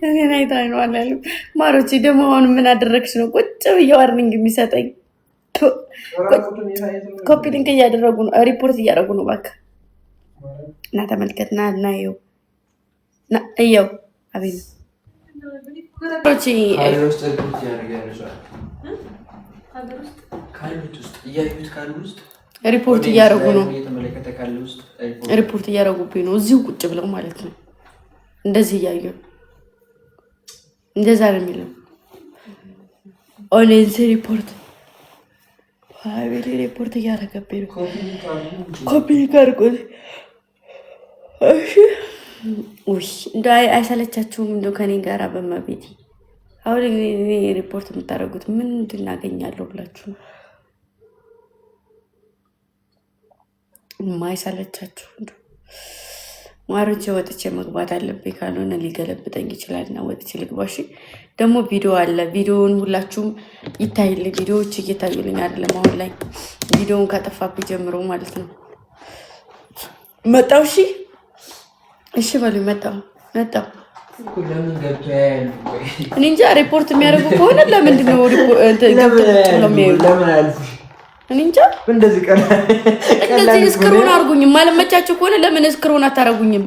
እኔን አይታ ነው አላለም። ማሮቼ ደግሞ አሁን ምን አደረግሽ ነው ቁጭ ብዬ warning የሚሰጠኝ? Copy link እያደረጉ ነው፣ ሪፖርት እያደረጉ ነው። እባክህ እና ተመልከት፣ ና እና እየው፣ ና እየው። አቤት ማሮቼ። ሀገር ውስጥ ሪፖርት እያደረገ ያለ ሰው አለ። ካሉት ውስጥ፣ እያዩት ካሉ ውስጥ። ሪፖርት እያደረጉ ነው። እየተመለከተ ካለ ውስጥ። ሪፖርት እያደረጉብኝ ነው። እዚሁ ቁጭ ብለው ማለት ነው። እንደዚህ እያዩ እንደዛ ነው የሚለው። Audience report፣ family report እያደረገብኝ ነው። Copy አድርጎ። እሺ፣ ውይ እንደ አይሰለቻችሁም? እንደው ከኔ ጋር በመቤቴ አሁን እኔ ሪፖርት የምታደርጉት ምን እንድናገኛለሁ ብላችሁ ነው? የማይሰለቻችሁ እንደው ማሮቼ፣ ወጥቼ መግባት አለብኝ፣ ካልሆነ ሊገለብጠኝ ይችላል። እና ወጥቼ ልግባ። እሺ፣ ደግሞ ቪዲዮ አለ። ቪዲዮውን ሁላችሁም ይታይልኝ። ቪዲዮዎች እየታዩልኝ አይደለም አሁን ላይ፣ ቪዲዮውን ከጠፋብኝ ጀምሮ ማለት ነው። መጣው። እሺ፣ እሺ በሉኝ። መጣው፣ መጣው። ለምን ገብቶ ያያሉ? እኔ እንጃ፣ ሪፖርት የሚያደርጉ ከሆነ ለምንድን ነው ገብተው ቁጭ ብለው የሚያዩት? ለምን አያልፉሽ? እኔ እንጃ። እንደዚህ ቀላል እንደዚህ scroll አድርጉኝም። ማለመቻችሁ ከሆነ ለምን scroll አታረጉኝም?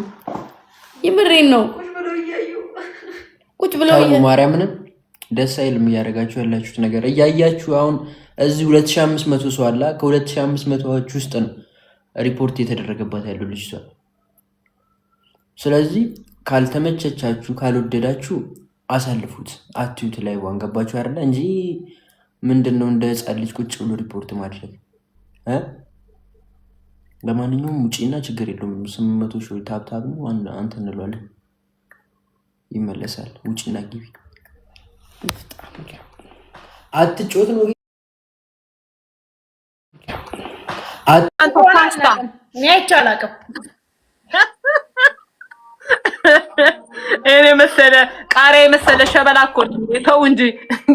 የምሬን ነው። ቁጭ ብለው ተው፣ ማርያምንም ደስ አይልም እያደረጋችሁ ያላችሁት ነገር። እያያችሁ አሁን እዚህ 2500 ሰው አለ። ከ2500ዎች ውስጥ ነው ሪፖርት የተደረገባት ያለው ልጅቷ። ስለዚህ ካልተመቸቻችሁ፣ ካልወደዳችሁ አሳልፉት፣ አትዩት። ላይ ዋን ገባችሁ አይደለ እንጂ ምንድን ነው እንደ ህፃን ልጅ ቁጭ ብሎ ሪፖርት ማድረግ እ? ለማንኛውም ውጪና ችግር የለውም። 800,000 tap tap ነው አንተ እንለዋለን፣ ይመለሳል። ውጪና ግቢ። አትጮት ነው። አንተ ፓስታ። እኔ አይቼ አላውቅም። እኔ መሰለ ቃሪያ የመሰለ ሸበላ እኮ ነው። ተው እንጂ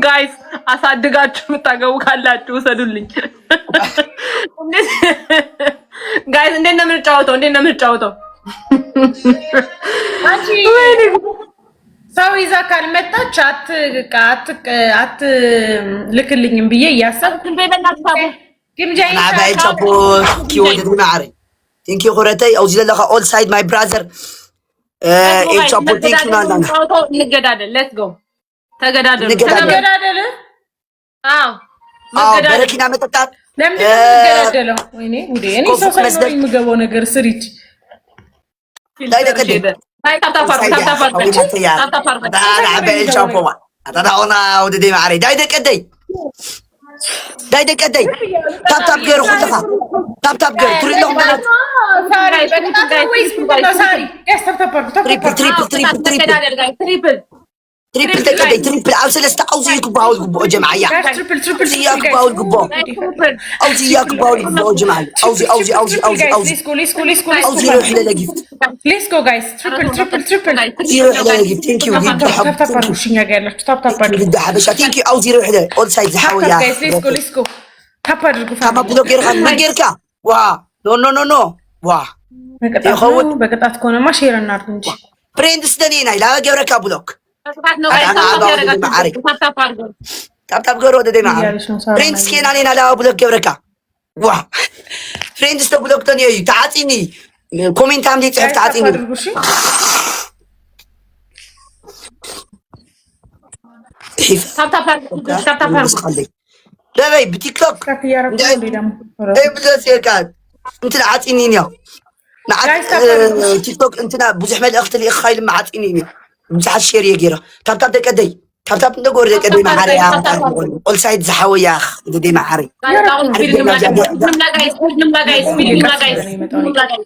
guys፣ አሳድጋችሁ የምታገቡ ካላችሁ ውሰዱልኝ። Guys፣ እንዴት ነው የምንጫወተው? እንዴት ነው የምንጫወተው? አንቺ ሰው ይዛ ካልመጣች አት አት ልክልኝም ብዬ እያሰብኩ ግምጃ። ናባይ ቻፖ ኪወደድ ማዕረ thank you ኩረተይ። ኣብዚ ዘለኻ all side my brother ኤልቻፖ thank you ናና። እንገዳደል። Let's go፣ ተገዳደሉ። እንገዳደል። ተገዳደል። አዎ። አዎ። መገዳደል። በረኪና መጠጣት። ለምንድን ነው የምገዳደለው? ወይኔ ጉዴ! እኔ ሰው ሳይኖረኝ የምገባው ነገር ስሪች። ዳይ ደቀደም። Tap tap አድርጉ፣ tap tap አድርጉ፣ tap tap አድርጉ። ኤልቻፖ ኣታዳኦና ወደደይ ማዕረ ዳይ ደቀደይ ዳይ ደቀደይ tap tap ገይሩ፣ ኩልኻ tap tap ገይሩ ትርኢ ኣለኹም በላት። ሳሪ፣ በቅጣት ነው ወይስ ምንድን ነው? ሳሪ guys፣ tap tap አድርጉ፣ tap tap። Triple, triple, triple, triple. ተገዳደል guys፣ triple. Triple ደቀደይ triple ኣብ ሰለስተ ኣውዚ ክበሃው ዝግብኦ ጀምዓያ። Guys, triple, triple. ኣውዚ እያ ክበሃው ዝግብኦ፣ ኣውዚ እያ ክበሃው ዝግብኦ ጀምዓያ፣ ኣውዚ ኣውዚ ኣውዚ ኣውዚ ኣውዚ። Let's go, let's go, let's go. ኣውዚ ረብሕለለ gift። Let's go guys፣ triple, triple, triple. ረብሕለለ gift። Thank you ሊዱ። Tap tap አድርጉ። እሺ፣ እኛ ጋር ያላችሁ tap tap አድርጉ። ሊዱ ሓበሻ thank you። ኣውዚ ረብሕለ all side ዝሓወያ። Guys, let's go, let's go፣ tap አድርጉ። ታማ block ጌርካ መን ጌርካ? ዋ no, no, no, no፣ ዋ። በቅጣት ይኸውን። ነው። በቅጣት ከሆነማ share እናድርግ እንጂ። Friends ደኔና ኢላ ገብረካ block። ቅጣት ነው guys። Tap tap ያደረጋችሁ tap tap አድርጉ። Tap tap ገሮ ወደ ደማ። እያለች ነው ሳራ። Friends ኬና ኔና ላ block ገብረካ። ዋ friends ተ block ተን እዩ ተዓፂኒ፣ comment ኣም ዘይፅሕፍ። Guys, tap ተዓፂኒ። አድርጉ እሺ። Tap tap አድርጉ፣ tap tap አድርጉ። ስቀለይ ለበይ ብቲክቶክ። Tap እያደረኩ ነው እንዴ ደግሞ? ብለስ ካ እንትና ዓፂኒ እኒኦ። Guys, tap አድርጉ። ቲክቶክ እንትና ብዙሕ መልእኽቲ ልኢኻ ኢሉ ዓፂኒ እኒኦ። ብዙሓት share እየ ገይረ። Tap tap ደቀደይ tap tap እንደገበሩ ደቀደይ ማዓረ all side ዝሓወያ ደደይ ማዓረ። አሁን speed እንምላ guys፣ speed እንምላ guys፣ speed እንምላ guys፣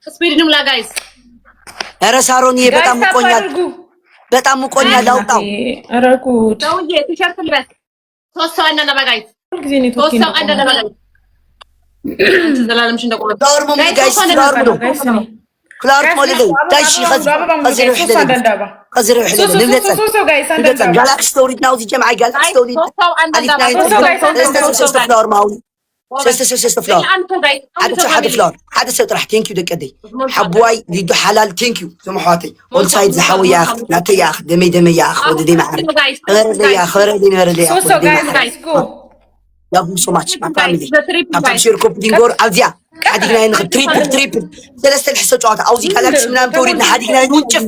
speed እንምላ guys። ኧረ ሳሮንዬ በጣም Guys, tap ሙቆኛል፣ አድርጉ። በጣም ሙቆኛል። አውጣው። ኧረ ጉድ! ሰውዬ ቲሸርት ልበስ። ሶስት ሰው አንድ አበባ guys። ሁልጊዜ ኔትወርክ ሶስት ሰው አንድ አበባ guys። አንቺ ዘላለምሽ እንደቆመ። Flower ሙሉ guys፣ flower ሙሉ፣ flower ሞልለይ ዳይሺ ኸዚ ኸዚ ረብሕለለ ኸዚ ረብሕለለ ንብለፀን ንብለፀን። ጋላክሲ ተውሪድና ውዚ ጀምዓይ ጋላክሲ ተውሪድና። ሶስት ሰው አንድ ኣሊፍና። አበባ። ሰለስተ ሰለስተ flower ማውሊ። ሰለስተ ሰብ፣ ሰለስተ flower። ሓደ ሰብ፣ ሓደ flower፣ ሓደ ሰብ ጥራሕ። Thank you ደቀደይ ሓቡዋይ ሊዱ ሓላል፣ thank you። እዞም ኣሕዋተይ all side ዝሓወይ ያኽ ናተይ ያኽ ደመይ ደመይ ያኽ ወደደይ ማዕረ ንበረለይ ያኽ ንበረለይ ንበረለይ ያኽ ወደደይ ማዕረ። Love you so much, my family. Tap tap, share, copy link ጎር። ኣብዚኣ ሓዲግና ንኽድ። Triple, triple። ሰለስተ ልሕሰ ጨዋታ ኣብዚ ጋላክሲ ምናምን ተወሪድና ሓዲግና ንውንጭፍ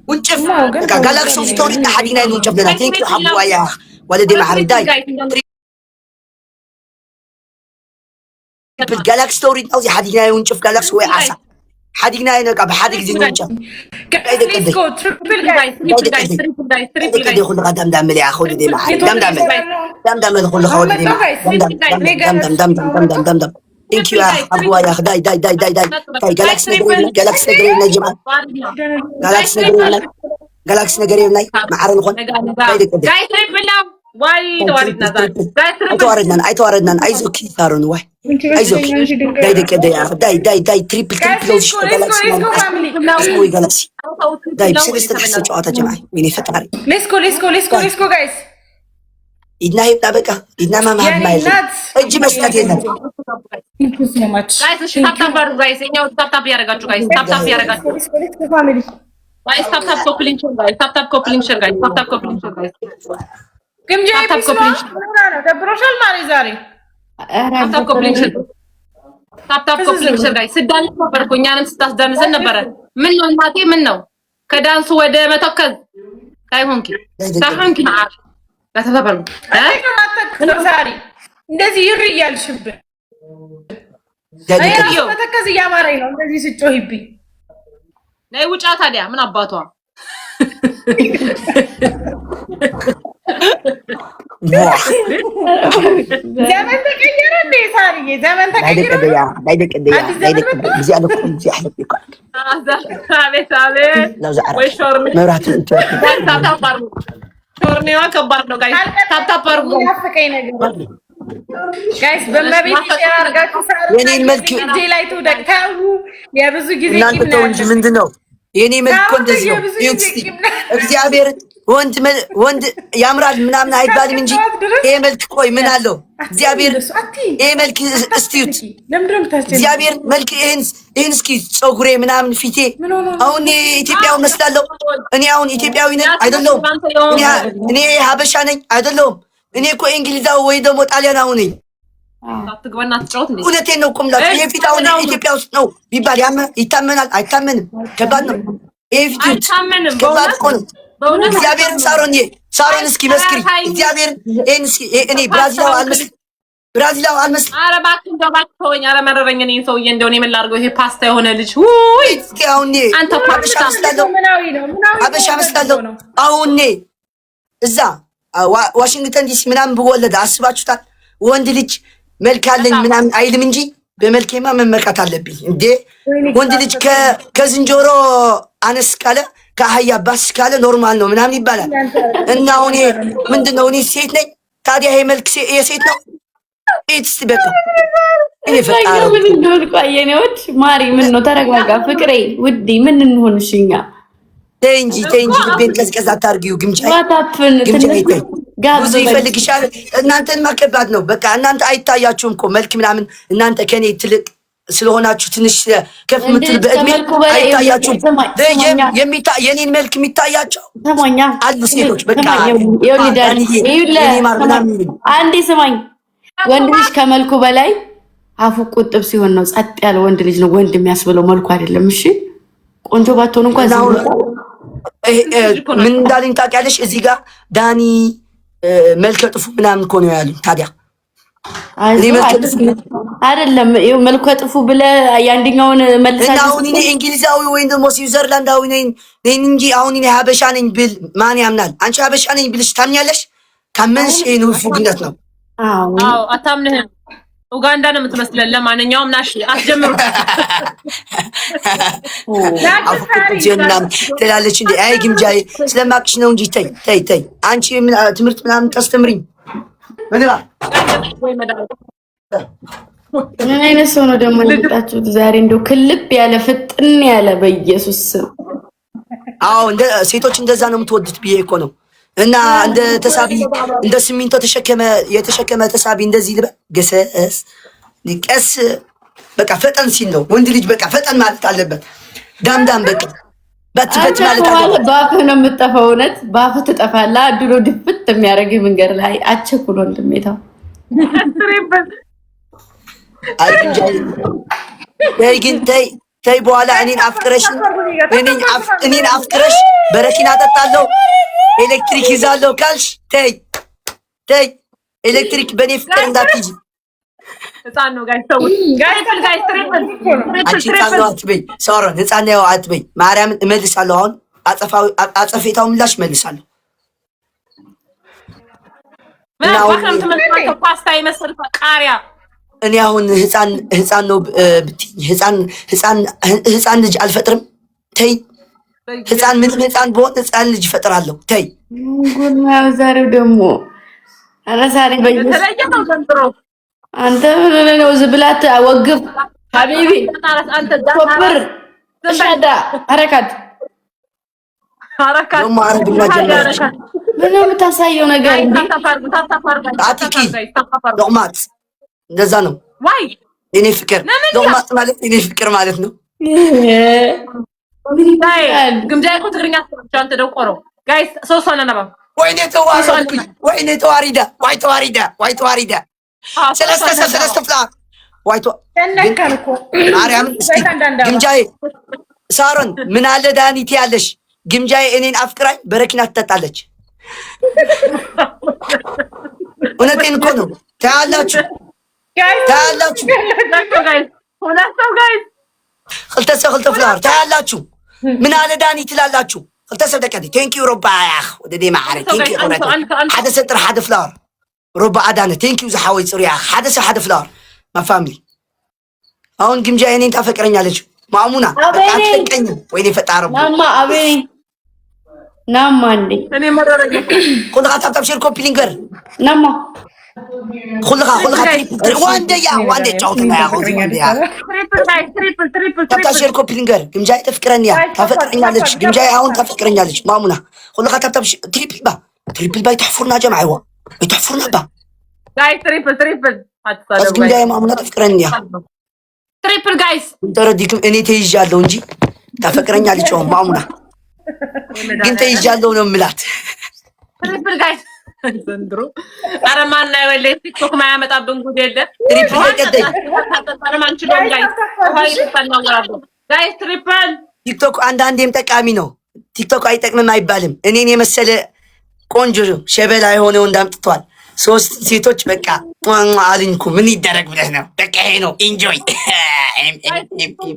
ውንጭፍ። በቃ ጋላክሲ ውስጥ ተወሪድና ሓዲግና ንውንጭፍ ለና። Thank you ሓቡዋይ ያኽ ወለደይ ማዕረ። ዳይ triple። ጋላክሲ ተወሪድና ኣብዚ ሓዲግና ንውንጭፍ። ጋላክሲ ወይ ዓሳ ሓዲግና በቃ ብሓደ ግዜ ንውንጨፍ። ደቀደይ ኩልካ ዳምዳመለ ያኽ ወለደይ ማዕረ፣ ዳምዳመለ ዳምዳመለ ኩልካ ወለደይ ማዕረ፣ ዳምዳም ዳምዳም ዳምዳም ዳምዳም። Thank you ሓቡዋይ ያኽ። ዳይ ዳይ ዳይ ዳይ ዳይ ዳይ። ጋላክሲ ነገር የብልና፣ ጋላክሲ ነገር የብልና ጅምዓ፣ ጋላክሲ ነገር የብልና፣ ጋላክሲ ነገር የብልና። ማዕረ ንኾን። ዳይ ደቀደይ። ኣይተዋረድናን፣ ኣይተዋረድናን። ኣይዞኪ ሳሮን ዋይ ኣይዞኪ። ዳይ ደቀደይ ያኽ ዳይ ዳይ ዳይ። Triple, triple። ውሽጢ ጋላክሲ ወይ ጋላክሲ። ዳይ ብሰለስተ ትሕሰ ጨዋታ ጀምዓይ። ወይኔ ፈጣሪ! Let's go, let's go, let's go, let's go, guys. ኢድና ሂብና በቃ ኢድና ማምሃብ የለን፣ እጅ መስጠት የለም። Guys, እሺ tap tap አድርጉ guys። እኛው tap tap እያደረጋችሁ guys፣ tap tap እያደረጋችሁ guys፣ tap tap, copy link, share guys፣ tap tap, copy link, share guys፣ tap tap, copy link, share guys። ግምጃ Tap tap, copy link. ደብሮሻል ማሪ ዛሬ? Tap tap, copy link, share፣ tap tap, copy link, share guys። ስዳንስ ነበር እኮ፣ እኛንም ስታስዳንሰን ነበረ። ምን ነው እናቴ፣ ምን ነው ከዳንሱ ወደ መተከዝ ታይሆንኪ ታይሆንኪ ማዓር ተተበሉ። ዛሬ እንደዚህ ይር እያልሽብን መተከዝ እያማረኝ ነው። እንደዚህ ስጮሂብኝ። ነይ ውጫ ታዲያ ምን አባቷ። ዘመን ተቀየረ እንዴ ሳርዬ? ዘመን ተቀየረ። አቤት አቤት! ወይ ሾርኔ! Tap tap አድርጉ። ሾርኔዋ ከባድ ነው guys። Tap tap አድርጉ። ናፍቀኝ ነገር guys፣ በመቤት share አድርጋችሁ የኔን መልክ እጄ ላይ ትውደቅ። ተው፣ የብዙ ጊዜ እናንተ ቂም ተው ነው እንጂ ያለብኝ። ምንድን ነው የኔ መልክ እኮ እንደዚህ ነው። የብዙ ይሁት ጊዜ እስቲ ቂም ነው። እግዚአብሔር ወንድ ወንድ ያምራል ምናምን አይባልም እንጂ ይሄ መልክ ቆይ ምን አለው? እግዚአብሔር ይሄ መልክ እስቲዩት። ለምንድን ነው የምታስጨንቂው? እግዚአብሔር መልክ ይሄን ይሄን እስኪ ፀጉሬ ምናምን ፊቴ። አሁን እኔ ኢትዮጵያዊ መስላለሁ? እኔ አሁን ኢትዮጵያዊ ነኝ አይደለሁም? እኔ ሀበሻ ነኝ አይደለሁም? እኔ እኮ እንግሊዛዊ ወይ ደግሞ ጣሊያናዊ ነኝ። አትግባና አትጫወት እንዴ። እውነቴን ነው እኮ የምላችሁ። ይሄ ፊት አሁን ኢትዮጵያ ውስጥ ነው ቢባል ይታመናል? አይታመንም። ከባድ ነው። ይሄ ፊት ይዩት። አይታመንም። ከባድ እኮ ነው። በእውነት። እግዚአብሔርን ሳሮን ሳሮን እስኪ መስክሪ። እግዚአብሔርን ይሄን እስኪ እኔ ብራዚላዊ አልመስልም። ብራዚላዊ አልመስልም። ኧረ እባክህ እንደው እባክህ ተወኝ። ኧረ መረረኝ። እኔን ሰውዬ እንደው እኔ ምን ላድርገው? ይሄ ፓስታ የሆነ ልጅ ውይ! እስኪ አሁን እኔ አንተ ሀበሻ ፓስታ መስላለሁ? ምናዊ ነው ምናዊ ሀበሻ መስላለሁ? አሁን እኔ እዛ ዋሽንግተን ዲሲ ምናምን ብወለድ አስባችሁታል? ወንድ ልጅ መልክ አለኝ ምናምን አይልም እንጂ በመልኬማ መመካት አለብኝ እንዴ! ወንድ ልጅ ከዝንጀሮ አነስ ካለ፣ ከአህያ ባስ ካለ normal ነው ምናምን ይባላል። እና አሁን ይሄ ምንድን ነው? እኔ ሴት ነኝ። ታዲያ ይሄ መልክ የሴት ነው? እስቲ በቃ እኔ ፈጣሪ ምን እንደሆን ቆይ፣ የኔ ውድ ማሪ፣ ምን ነው ተረጋጋ፣ ፍቅሬ ውዴ፣ ምን እንሆን እሺ እኛ? ተይ እንጂ፣ ተይ እንጂ፣ ልቤን ቀዝቀዝ አታርጊው። ግምጃዬ What happen? ግምጃዬ ተይ። ጋብ ብዙ በል። ይፈልግሻል። እናንተን ማከባድ ነው። በቃ እናንተ አይታያችሁም እኮ መልክ ምናምን። እናንተ ከኔ ትልቅ ስለሆናችሁ ትንሽ ከፍ የምትሉ እንደ በእድሜ ከመልኩ በላይ አይታያችሁም። ስማኝ፣ ስማኛ። የኔን መልክ የሚታያቸው ስማኛ አሉ ሴቶች። በቃ ይኸውልህ ዳኒ፣ ዳንዬ ይኸውልህ፣ የኔ ማር ምናምን የሚሉ። አንዴ ስማኝ። ወንድ ልጅ ከመልኩ በላይ አፉ ቁጥብ ሲሆን ነው፣ ጸጥ ያለ ወንድ ልጅ ነው ወንድ የሚያስብለው፣ መልኩ አይደለም። እሺ ቆንጆ ባትሆን እንኳን እና ዝም አሁን ምን እንዳለኝ ታውቂያለሽ? እዚህ ጋር ዳኒ መልከ ጥፉ ምናምን እኮ ነው ያሉኝ። ታዲያ እኔ መልከ ጥፉ አይደለም፣ ይኸው መልከ ጥፉ ብለህ የአንደኛውን እና መልሳለሁ። አሁን እኔ እንግሊዛዊ ወይም ደግሞ ስዊዘርላንዳዊ ነኝ ነኝ እንጂ አሁን እኔ ሀበሻ ነኝ ብል ማን ያምናል? አንቺ ሀበሻ ነኝ ብልሽ ታምኛለሽ? ካመንሽ ይሄ ንፉግነት ነው። አዎ። አዎ፣ አታምንህም። ኡጋንዳ ነው የምትመስለን። ለማንኛውም ናሽ አስጀምሩ። አፉ ምናምን ትላለች እንዴ? አይ ግምጃዬ ስለማቅሽ ነው እንጂ ተይ ተይ ተይ። አንቺ ምን ትምህርት ምናምን ታስተምሪኝ ምን ባ ምን አይነት ሰው ነው ደግሞ የመጣችሁት ዛሬ? እንደው ክልብ ያለ ፍጥን ያለ በኢየሱስ ስም። አዎ፣ እንደ ሴቶች እንደዛ ነው የምትወዱት ብዬ እኮ ነው። እና እንደ ተሳቢ፣ እንደ ሲሚንቶ ተሸከመ የተሸከመ ተሳቢ እንደዚህ ልበል። ገሰስ ቀስ በቃ ፈጠን ሲል ነው ወንድ ልጅ በቃ ፈጠን ማለት አለበት። ዳምዳም በቃ በት በት ማለት አለበት። በአፍህ ነው የምጠፋው። እውነት በአፍህ ትጠፋለህ። ድሮ ድፍት የሚያደርግህ መንገድ ላይ አቸኩል ወንድሜ ተው። ተይ ግን ተይ ተይ። በኋላ እኔን አፍቅረሽ እኔን አፍቅረሽ በረኪና እጠጣለሁ ኤሌክትሪክ ይዛለሁ ካልሽ ተይ ተይ፣ ኤሌክትሪክ በእኔ ፍቅር እንዳትይጂ። ህፃን ነው guys፣ ተው guys፣ guys triple። አንቺ ህፃን ነው አትበይ፣ ሳሮን ህፃን ነው አትበይ። ማርያምን እመልሳለሁ። አሁን አጸፌታው ምላሽ እመልሳለሁ። ምን አባክ ነው የምትመልሰው? ፓስታ የመሰል ቃሪያ። እኔ አሁን ህፃን ህፃን ነው ብትይኝ ህፃን ህፃን ህፃን ልጅ አልፈጥርም። ተይ ህፃን ምንም ህፃን ብሆን ህፃን ልጅ እፈጥራለሁ። ተይ። ጉድ ነው ዛሬው ደግሞ። ኧረ ዛሬ የተለየ ነው ዘንድሮ። አንተ ምን ሆነህ ነው? ዝም ብለህ አትወግፍ حبيبي። ኮብር ሻዳ حركات። حركات። ደግሞ አረብኛ ጀመረች። ምን ነው የምታሳየው ነገር እንዴ? አቲኪ ሎቅማጥ እንደዛ ነው። ዋይ። የኔ ፍቅር ሎቅማጥ ማለት የኔ ፍቅር ማለት ነው። ምን ይባላል? ግምጃ እኮ ትግርኛ አንተ ደንቆሮ። Guys ሶስት ሰው ነባ። ወይኔ ተዋረድኩኝ። ወይኔ ተዋሪዳ፣ ዋይ ተዋሪዳ፣ ዋይ ተዋሪዳ። ሰለስተ ሰብ ሰለስተ flower ዋይ ተነካን እኮ። ማርያምን እስኪ ግምጃዬ ሳሮን ምን አለ ዳኒቲ ያለሽ ግምጃዬ እኔን አፍቅራኝ በረኪና ትጠጣለች። እውነቴን እኮ ነው። ታያላችሁ ታያላችሁ። ሁለት ሰው guys። ክልተ ሰብ ክልተ flower ታያላችሁ። ምን አለ ዳኒ ትላላችሁ። ክልተ ሰብ ደቀ thank you ሮባ ያኽ ወደ ደማ ዓረ thank you። ሓደ ሰብ ጥራሕ ሓደ flower ሮባ ኣዳነ thank you ዝሓወይ ፅሩያ። ሓደ ሰብ ሓደ flower my family። አሁን ግምጃ እኔን ታፈቅረኛለች። ማሙና በቃ አትለቀኝም። ወይኔ ፈጣረ። ናማ አቤኔ ናማ እንዴ። እኔ መረረኝ። ኩልኻ tap tap share copy link ገር። ናማ። ኩልኻ ኩልኻ ዋንደያ ዋንደ ጫውትና ያ ዋንደያ። Triple guys፣ triple triple። Tap tap share copy link ገር። ግምጃዬ ተፍቅረኛ ታፈቅረኛለች። ግምጃዬ አሁን ታፈቅረኛለች። ማሙና ኩልኻ tap tap triple ባ triple ባ ይትሕፉርና ጀምዓይዋ ይትሕፉርና ባ። Guys triple triple። አስ ግምጃዬ ማሙና ተፍቅረኛ። Triple guys። ተረዲክም እኔ ተይዣለሁ እንጂ ታፈቅረኛለች። አሁን ማሙና ግን ተይዣለሁ ነው የምላት። Triple guys ዘንድሮ ኧረ ማን አይወለ ቲክቶክ ማያመጣብን ጉድ የለ። Triple ተቀደኝ። አንችለውም guys፣ ውሃ ይጠጣል። Guys triple። ቲክቶክ አንዳንዴም ጠቃሚ ነው። ቲክቶክ አይጠቅምም አይባልም። እኔን የመሰለ ቆንጆ ሸበላ የሆነ ወንድ አምጥቷል። ሶስት ሴቶች በቃ አሉኝ እኮ ምን ይደረግ ብለህ ነው? በቃ ይሄ ነው enjoy።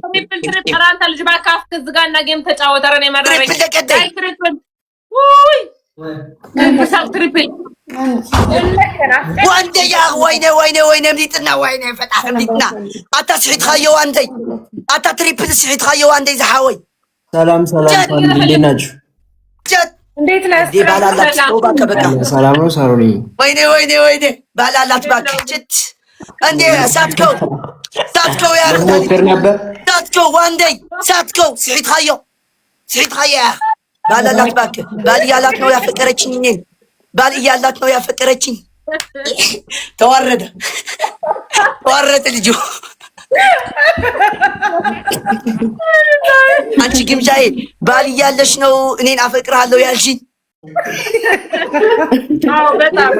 Triple triple። ኧረ አንተ ልጅ እባክህ አፍህ ዝጋና game ተጫወት። ኧረ እኔ መረረኝ። Triple ተቀደኝ። Guys triple። ውይ triple። ወንደያ ወይኔ ወይኔ ወይኔ ምሊጥና ወይኔ ፈጣሪ ምሊጥና ኣታ ስሒትካዮ ዋንደይ ኣታ triple ስሒትካዮ ዋንደይ ዝሓወይ። ሰላም ሰላም family እንዴት ናችሁ? ጀት። እንዴት ነህ? እንዴ ባላላት እባክህ በቃ። ሰላም ነው ሳሮኒ። ወይኔ ወይኔ ወይኔ ባላላት እባክህ ጭት እንዴ ሳትከው ሳትከው ያ ሞክር ነበር። ሳትከው ዋንደይ ሳትከው ስሒትካዮ ስሒትካዮ ያ ባላላት እባክህ። ባል እያላት ነው ያፈቀረችኝ እኔን ባል እያላት ነው ያፈቀረችኝ። ተዋረደ ተዋረደ ልጁ። አንቺ ግምጃዬ ባል እያለሽ ነው እኔን አፈቅርሃለሁ ያልሽኝ? አዎ በጣም።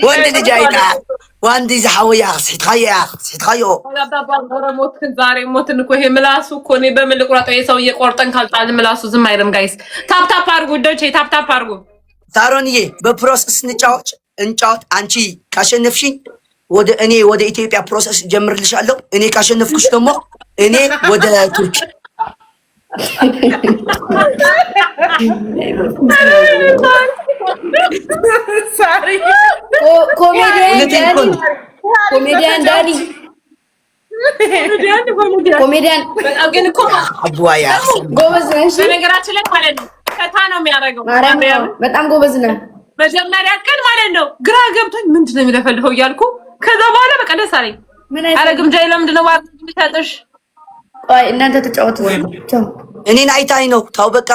ወንድ ልጅ አይጣ ወንድ ዝሓወያ ስሒትካዮ ያ ስሒትካዮ። ሞትን ዛሬ ሞትን እኮ ይሄ ምላሱ እኮ እኔ በምን ልቁረጠው? ይሄ ሰውዬ ቆርጠን ካልጣልን ምላሱ ዝም አይልም። Guys tap tap አድርጉ ውዶቼ፣ tap tap አድርጉ። ሳሮንዬ በ process እንጫወት እንጫወት። አንቺ ካሸነፍሽኝ ወደ እኔ ወደ ኢትዮጵያ process ጀምርልሻለሁ። እኔ ካሸነፍኩሽ ደግሞ እኔ ወደ ቱርክ። Sorry. ኮሜዲያን እውነቴን እኮ ዳኒ ነው። ኮሜዲያን ዳኒ ኮሜዲያን። በጣም ግን እኮ አቡዋያ። ጎበዝ ነህ። እሺ። በነገራችን ላይ ማለት ነው ፈታ ነው የሚያደርገው። ማርያም በጣም ጎበዝ ነህ። መጀመሪያ ቀን ማለት ነው ግራ ገብቶኝ ምንድን ነው የሚለፈልፈው እያልኩ ከዛ በኋላ በቃ ደስ አለኝ። ምን አረ አይነት ግምጃዬ ለምንድን ነው ዋጋ የሚሰጥሽ? ቆይ እናንተ ተጫወቱ። ቻው። እኔን አይታኝ ነው ታው በቃ።